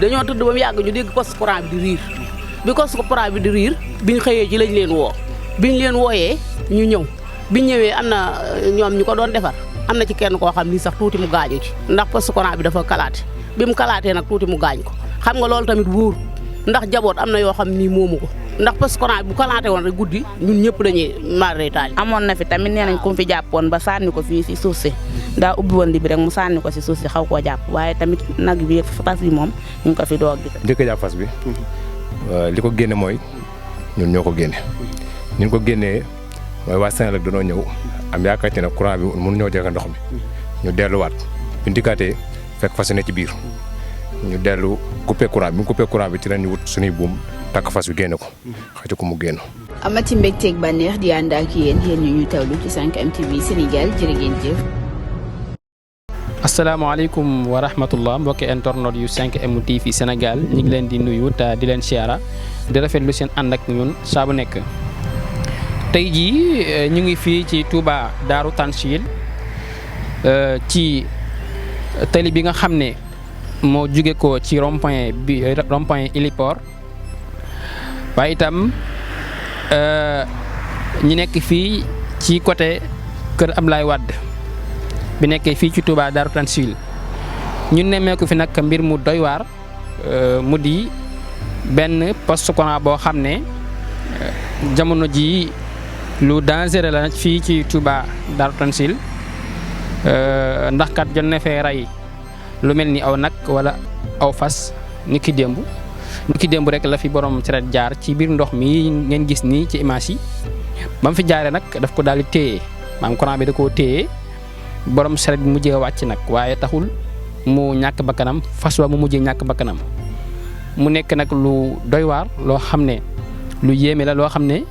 dañoo tëdd ba mu yàgg ñu dégg poste courant bi di riir bi poste courant bi di riir biñ xëyee ci lañ leen woo biñ leen wooyee ñu ñëw biñ ñëwee am na ñoom ñu ko doon defar am na ci kenn koo xam ni sax tuuti mu gaañu ci ndax poste courant bi dafa kalaate bi mu kalaatee nag tuuti mu gaañ ko xam nga loolu tamit wóor ndax jaboot am na yoo xam ni moomu ko ndax poste courant bi bu kalaate woon rek guddi ñun ñëpp dañuy marre taal. amoon na fi tamit nee nañ ku fi jàppoon ba sànni ko fii si suuf si daa ubbi woon li bi rek mu sànni ko si suuf si xaw koo jàpp waaye tamit nag bi fas bi moom ñu ngi ko fi doog gi. njëkk a jàpp fas bi li ko génne mooy ñun ñoo ko génne ni ñu ko génnee mooy waa Sénégal dañoo ñëw am yaakaar ne courant bi mënu ñoo jege ndox mi ñu delluwaat bi ñu dikkaatee fekk fas ne ci biir ñu dellu coupé courant bi ñu coupé courant bi ci lañu wut suñuy buum takk fas bi génne ko xëcc ko mu génn. amati mbégteeg bànneex di ànd ak yéen ñu tawlu ci 5M TV Sénégal jërë ngeen jëf. asalaamaaleykum wa rahmatullah mbokki internet yu 5M TV Sénégal ñu ngi leen di nuyu te di leen siyaara di rafetlu seen ànd ak ñun saa bu nekk. tey jii ñu ngi fii ci Touba Darou Tanzil ci tali bi nga xam ne moo jóge ko ci rond-point bi rond-point héliport waaye itam ñi nekk fii ci côté kër Ablaye Wade bi nekkee fii ci Touba Darou Tanzil ñu nemmeeku fi nag mbir mu doy waar mu di benn poste courant boo xam ne jamono ji lu dangereux la fii ci Touba Darou Tanzil ndax kat jot na fee rey lu mel ni aw nag wala aw fas niki démb rek la fi borom sareet jaar ci biir ndox mi ngeen gis nii ci image yi ba mu fi jaaree nag daf ko daal di téye maanaam courant bi da koo téye borom sareet bi mujjee wàcc nag waaye taxul mu ñàkk bakkanam fas wa mu mujjee ñàkk bakkanam mu nekk nag lu doy waar loo xam ne lu yéeme la loo xam ne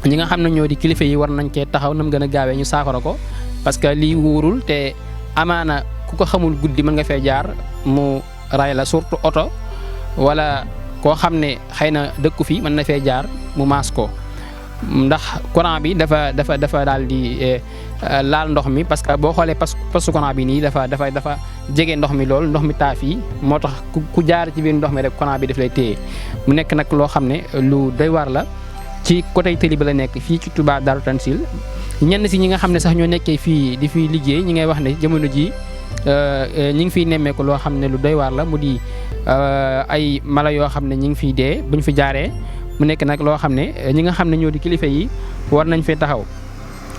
ñi nga xam ne ñoo di kilifa yi war nañ cee taxaw nam gën a gaawee ñu saafara ko parce que lii wóorul te amaana ku ko xamul guddi mën nga fee jaar mu ray la surtout oto wala koo xam ne xëy na dëkku fi mën na fee jaar mu maas ko ndax courant bi dafa daal di laal ndox mi parce que boo xoolee poste courant bi nii dafa jege ndox mi lool ndox mi taa fii moo tax ku jaar ci biir ndox mi rek courant bi daf lay téye mu nekk nag loo xam ne lu doy waar la ci côté télé bi la nekk fii ci Touba Darou Tanzil ñenn si ñi nga xam ne sax ñoo nekkee fii di fi liggéey ñi ngay wax ne jamono ji ñi ngi fiy nemmeeku loo xam ne lu doy waar la mu di ay mala yoo xam ne ñi ngi fiy dee buñ fi jaaree mu nekk nag loo xam ne ñi nga xam ne ñoo di kilifa yi war nañ fee taxaw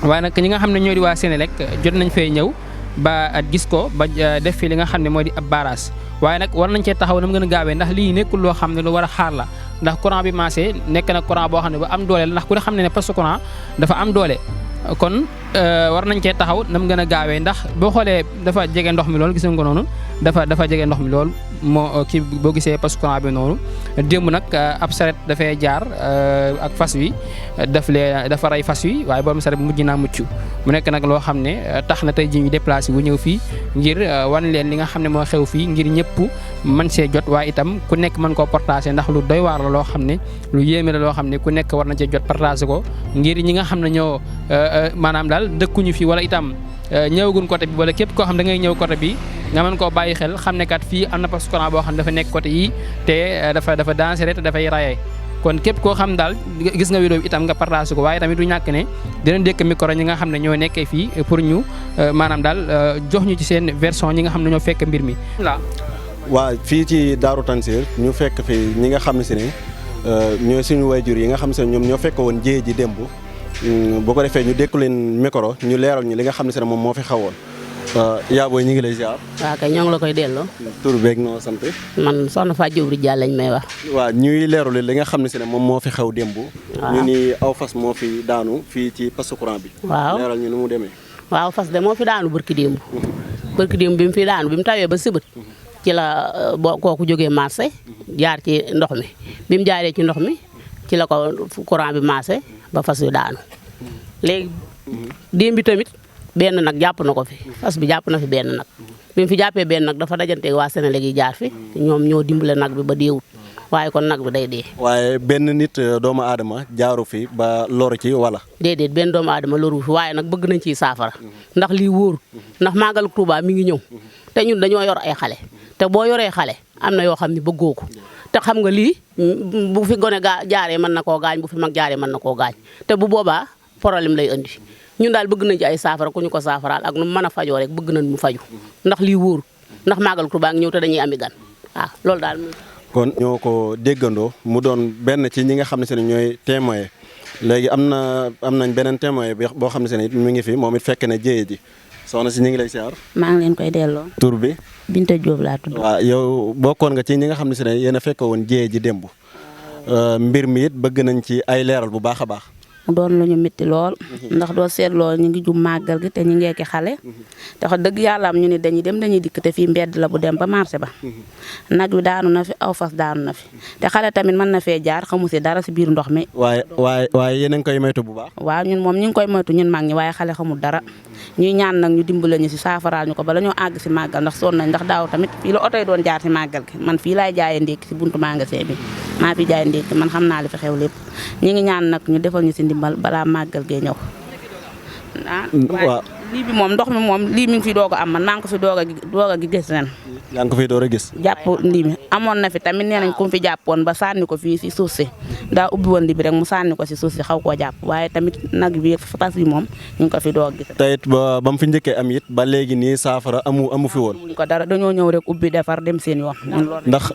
waaye nag ñi nga xam ne ñoo di waa Sénélec jot nañ fee ñëw ba gis ko ba def fi li nga xam ne moo di ab barrage waaye nag war nañ cee taxaw na mu gën a gaawee ndax lii nekkul loo xam ne lu war a xaar la ndax courant bi maasee nekk na courant boo xam ne bu am doole la ndax ku ne xam ne poste courant dafa am doole kon war nañ cee taxaw na mu gën a gaawee ndax boo xoolee dafa jege ndox mi lool gis nga ko noonu dafa jege ndox mi lool moo kii boo gisee poste courant bi noonu démb nag ab saret dafay jaar ak fas wi dafa rey fas wi waaye borom saret mujj naa mucc mu nekk nag loo xam ne tax na tey ji ñu déplacé wu ñëw fii ngir wan leen li nga xam ne moo xew fii ngir ñëpp mën see jot waaye itam ku nekk mën koo partagé ndax lu doy waar la loo xam ne lu yéeme la loo xam ne ku nekk war na cee jot partagé ko ngir ñi nga xam ne ñoo maanaam daal dëkkuñu fi wala itam ñëwagun côté bi wala képp koo xam da ngay ñëw côté bi nga mën koo bàyyi xel xam ne kat fii am na poste courant boo xam ne dafa nekk côté yi te dafa dangereux te dafay rayee kon képp koo xam daal gis nga vidéo bi itam nga partagé ko waaye tamit du ñàkk ne dina dékk micro ñi nga xam ne ñoo nekkee fii pour ñu maanaam daal jox ñu ci seen version ñi nga xam ne ñoo fekk mbir mi. waa fii ci Darou Tanzil ñu fekk fi ñi nga xam ne si ne ñooy suñu wayjur yi nga xam ne si ne ñoom ñoo fekk woon jéye ji démb boo ko defee ñu dékku leen micro ñu leeral ñu li nga xam ne si ne moom moo fi xawoon yaa booy ñu ngi lay ziar. waaw kay ñoo ngi la koy delloo. tur beeg noo sant. man soxna Fatou Diop Diallo lañ may wax. waaw ñuy leerul li nga xam ne si ne moom moo fi xew démb. ñu ni aw fas moo fi daanu fii ci poste courant bi. waaw leeral ñu nu mu demee. waaw fas de moo fi daanu barki démb. barki démb bi mu fi daanu bi mu tawee ba sëbët. ci la kooku jógee marché jaar ci ndox mi bi mu jaaree ci ndox mi ci la ko courant bi marché ba fas yu daanu léegi démb bi tamit benn nag jàpp na ko fi fas bi jàpp na fi benn nag bi mu fi jàppee benn nag dafa dajanteeg waa Sénégal yi jaar fi ñoom ñoo dimbale nag bi ba deewut waaye kon nag bi day dee. waaye benn nit doomu aadama jaaru fi ba loru ci wala. déedéet benn doomu aadama loru fi waaye nag bëgg nañ ciy saafara ndax lii wóorut ndax màggal Tuuba mi ngi ñëw te ñun dañoo yor ay xale te boo yoree xale am na yoo xam ne bëggoo ko te xam nga lii bu fi gone jaaree mën na koo gaañ bu fi mag jaaree mën na koo gaañ te bu boobaa problème lay andi ñun daal bëgg nañ ci ay saafara ku ñu ko saafaraal ak nu mu mën a fajoo rek bëgg nañ mu faju ndax lii wóor ndax màggal Tuubaa ngi ñëw te dañuy ami gan waaw loolu daal. kon ñoo ko déggandoo mu doon benn ci ñi nga xam ne si ne ñooy témoin léegi am nañ beneen témoin boo xam ne si ne it mi ngi fi moom it fekk na jéye ji soxna si ñu ngi lay siyaar. maa ngi leen koy delloo. tur bi. Binta Diop laa tudd. waaw yow bokkoon nga ci ñi nga xam ne si ne yéen a fekk woon jéye ji démb mbir mi it bëgg nañ ci ay leeral bu baax a baax. mu doon lu ñu métti lool ndax doo seetloo ñu ngi jub màggal gi te ñu ngeeki xale te wax dëgg yàlla am ñu ne dañuy dem dañuy dikk te fii mbedd la bu dem ba marché ba nag wi daanu na fi aw fas daanu na fi te xale tamit mën na fee jaar xamu si dara si biir ndox mi. waaye yéen a ngi koy moytu bu baax. waaw ñun moom ñu ngi koy moytu ñun mag ñi waaye xale xamul dara ñuy ñaan nag ñu dimbale ñu si saafaraal ñu ko bala ñoo àgg si màggal ndax sonn nañ ndax daaw tamit fii la oto yi doon jaar si màggal gi man fii laay jaayee ndékki si buntu magasin bi maa fi jaayee ndékki man xam naa li fi xew lépp ñu ngi ñaan nag ñu defal ñu si ndimbal balaa màggal gee ñëw. waaw lii bi moom ndox mi moom lii mi ngi fi doog a am man maa ngi ko fi doog a gis ren. yaa ngi ko fi door a gis. jàpp lii mi amoon na fi tamit nee nañ ku fi jàppoon ba sànni ko fii si suuf si daa ubbi woon li bi rek mu sànni ko si suuf si xaw koo jàpp waaye tamit nag bi fas bi moom ñu ngi ko fi doog a gis. te it ba mu fi njëkkee am it ba léegi nii saafara amu fi woon. amuñ ko dara dañoo ñëw rek ubbi defar dem seen yoon. ndax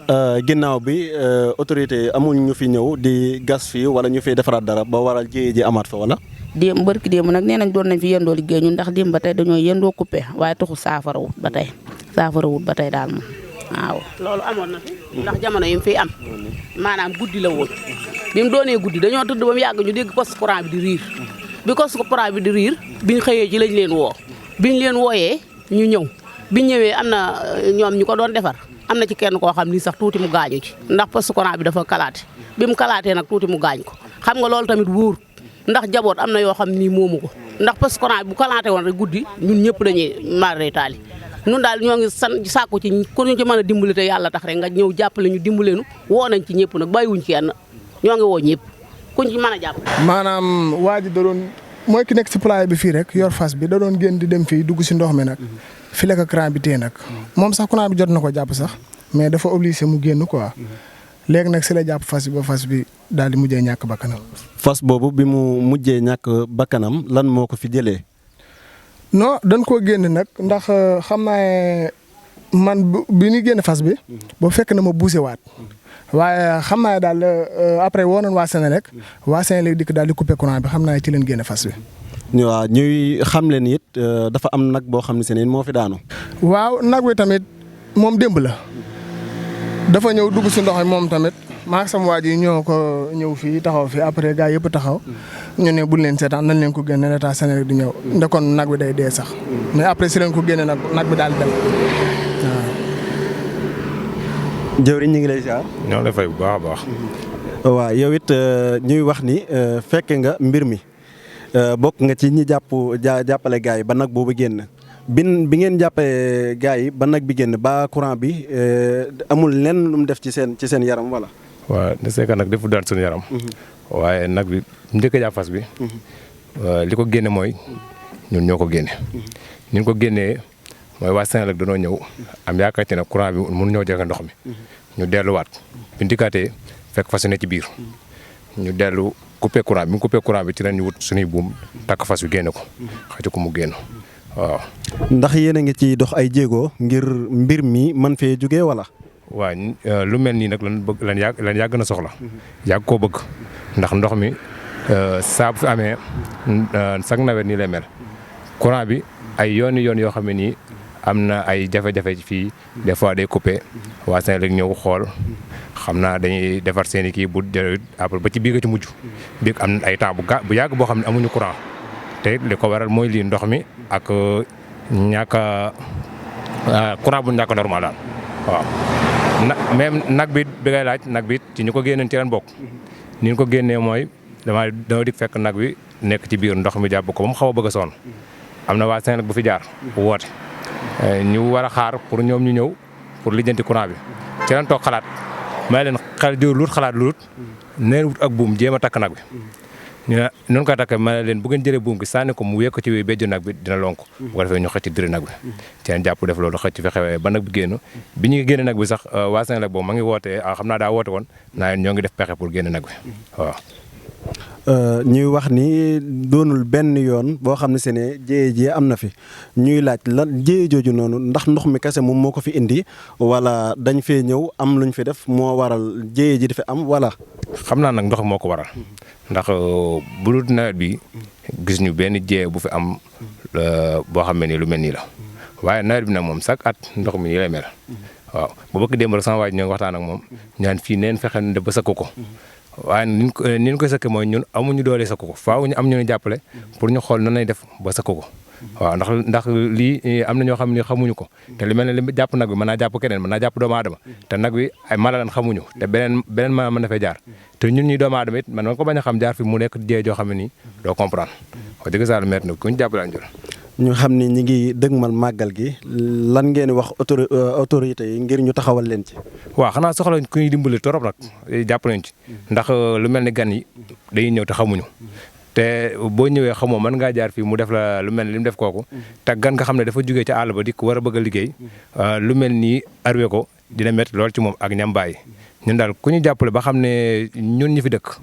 ginnaaw bi autorité yi amuñ ñu fi ñëw di gas fii wala ñu fiy defaraat dara ba waral jéye ji amaat fa wala. démb barki démb nag nee nañ doon nañ fi yendoo liggéey ñun ndax démb ba tey dañoo yendoo coupé waaye taxul saafara wut ba tey daal moom waaw. loolu amoon na fi ndax jamono yi mu fiy am maanaam guddi la woon bi mu doonee guddi dañoo tëdd ba mu yàgg ñu dégg poste courant bi di riir bi poste courant bi di riir biñ xëyee ci lañ leen woo biñ leen wooyee ñu ñëw biñ ñëwee am na ñoom ñu ko doon defar am na ci kenn koo xam ni sax tuuti mu gaañu ci ndax poste courant bi dafa kalaate bi mu kalaatee nag tuuti mu gaañ ko xam nga loolu tamit wóor ndax jaboot am na yoo xam ni moomu ko ndax poste courant bi bu kalaate woon rek guddi ñun ñëpp dañuy marre taali ñun daal ñoo ngi sàkku ci ku ñu ci mën a dimbali te yàlla tax rek nga ñëw jàppale ñu dimbaleenu woo nañ ci ñëpp nag bàyyiwuñ ci yenn ñoo ngi woo ñëpp kuñ ci mën a jàpp. maanaam waa ji da doon mooy ki nekk si plat bi fii rek yor fas bi da doon génn di dem fii dugg si ndox mi nag fi la ko courant bi téye nag moom sax courant bi jot na ko jàpp sax mais dafa obligé mu génn quoi léegi nag si la jàpp fas bi ba fas bi daal di mujjee ñàkk bakkanam. fas boobu bi mu mujjee ñàkk bakkanam lan moo ko fi jëlee. non dañ koo génn nag ndax xam naa man bi ñu génn fas bi boo fekk na ma buuse waat waaye xam naa daal après woo nañ waa Sénélec waa Sénélec dikk daal di coupé courant bi xam naa ci leen génn fas bi. waaw ñuy xam leen it dafa am nag boo xam ne seen moo fi daanu. waaw nag wi tamit moom démb la dafa ñëw dugg si ndox mi moom tamit maa sama waa ji ñoo ko ñëw fii taxaw fii après gars yëpp taxaw ñu ne buñ leen seetaan nañ leen ko génne l'état Sénélec di ñëw ndekoon nag bi day dee sax mais après si leen ko génne nag bi daal dem waaw. jëwriñ ñu ngi lay ziar. ñoo lay fay bu baax a baax. waaw yow it ñuy wax ni fekke nga mbir mi bokk nga ci ñi jàppale gars yi ba nag boobu génn bi ngeen jàppee gars yi ba nag bi génn ba courant bi amul lenn lu mu def ci seen yaram wala. waaw c'est que nag defu daan suñu yaram. waaye nag bi njëkk a jàpp fas bi. li ko génne mooy ñun ñoo ko génne. ni ñu ko génnee mooy waa Sénélec dañoo ñëw am yaakaar ci ne courant bi mënu ñoo jege ndox mi. ñu delluwaat bi ñu dikkaatee fekk fas ne ci biir ñu dellu coupé courant bi mu coupé courant bi ci lañ ñu wut suñuy buum takk fas bi génne ko xëcc ko mu génn waaw. ndax yéen a ngi ci dox ay jéego ngir mbir mi man fee jógee wala. waaw lu mel nii nag lan yàgg na soxla yàgg koo bëgg ndax ndox mi saa bu fi amee chaque nawet nii lay mel courant bi ay yoon yoo xam ne nii am na ay jafe-jafe fii des fois day coupé waa Sénélec ñëw xool xam naa dañuy defar seen i kii bu après ba ci biir ci mujj biir am na ay temps bu yàgg boo xam ne amuñu courant te li ko waral mooy lii ndox mi ak ñàkk courant bu ñàkk normal daal waaw. même nag bi ngay laaj nag bi ci ñu ko génneen ci ren bokk ni ñu ko génnee mooy dama dik fekk nag bi nekk ci biir ndox mi jàpp ko ba mu xaw a bëgg a sonn am na waa Sénélec bu fi jaar woote ñu war a xaar pour ñoom ñu ñëw pour lijjanti courant bi ci ren toog xalaat may leen xel jur luut xalaat luut neen wut ak buum jéem a takk nag bi ñu ne noonu ko takkee ma ne leen bu ngeen jëlee buum gi sànni ko mu wékk ko ci béjju nag bi dina lonk bu ko defee ñu xëcc diri nag bi ci leen jàpp def loolu xëcc fi xewee ba nag bi génn bi ñu génne nag bi sax waa Senelec boobu ma ngi wootee xam naa daa woote woon naa leen ñoo ngi def pexe pour génne nag bi waaw ñuy wax ni doonul benn yoon boo xam ne se ne jéye ji am na fi ñuy laaj lan jéye jooju noonu ndax ndox mi kese moom moo ko fi indi wala dañ fee ñëw am luñ fi def moo waral jéye ji dafa am wala. xam naa nag ndox moo ko waral ndax bu dul nawet bi gis ñu benn jéye bu fi am boo xam ne ni lu mel nii la waaye nawet bi nag moom chaque at ndox mi nii lay mel waaw bu bëgg démb rek sama waaj ñoo ngi waxtaan ak moom ñaan fii neen fexe def ba sëkk ko waaye ni ñu koy sëkkee mooy ñun amuñu doole sëkk ko faaw ñu am ñu jàppale pour ñu xool nan lay def ba sëkk ko waaw ndax lii am na ñoo xam ne xamuñu ko te li mel ne li jàpp nag bi mën naa jàpp keneen mën naa jàpp doomu aadama te nag bi ay mala lan xamuñu te beneen mala mën na fay jaar te ñun ñi doomu aadama it man ko bañ a xam jaar fi mu nekk jiyee joo xam ne nii doo comprendre wax dëgg saa met na ku ñu jàppale ak ñu xam ni ñi ngi dëgmal màggal gi lan ngeen wax autorité yi ngir ñu taxawal leen ci. waaw xanaa soxla ku ñuy dimbali torop nag jàpp nañ ci ndax lu mel ni gan yi dañuy ñëw te xamuñu te boo ñëwee xamoo mën ngaa jaar fii mu def la lu mel ni li mu def kooku te gan nga xam ne dafa jógee ci àll ba di war a bëgg a liggéey lu mel nii arwee ko dina métti lool ci moom ak ñambaay ñun daal ku ñu jàppale ba xam ne ñun ñi fi dëkk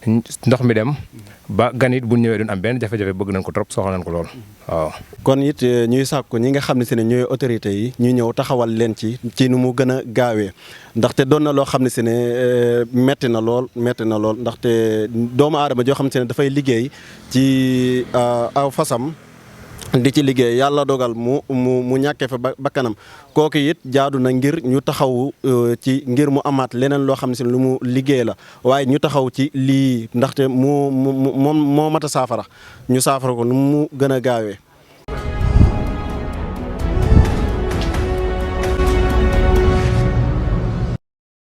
ndox mi dem ba gan it bu ñëwee duñ am benn jafe-jafe bëgg nañ ko trop soxla nañ ko lool waaw. kon it ñuy sàkku ñi nga xam ne si ne ñooy autorités yi ñu ñëw taxawal leen ci nu mu gën a gaawee ndaxte doon na loo xam ne si ne metti na lool ndaxte doomu aadama joo xam ne si ne dafay liggéey ci aw fasam di ci liggéey yàlla dogal mu ñàkkee fa bakkanam kooku it jaadu na ngir ñu taxaw ci ngir mu amaat leneen loo xam ne si lu mu liggéey la waaye ñu taxaw ci lii ndaxte moo mat a saafara ñu saafara ko nu mu gën a gaawee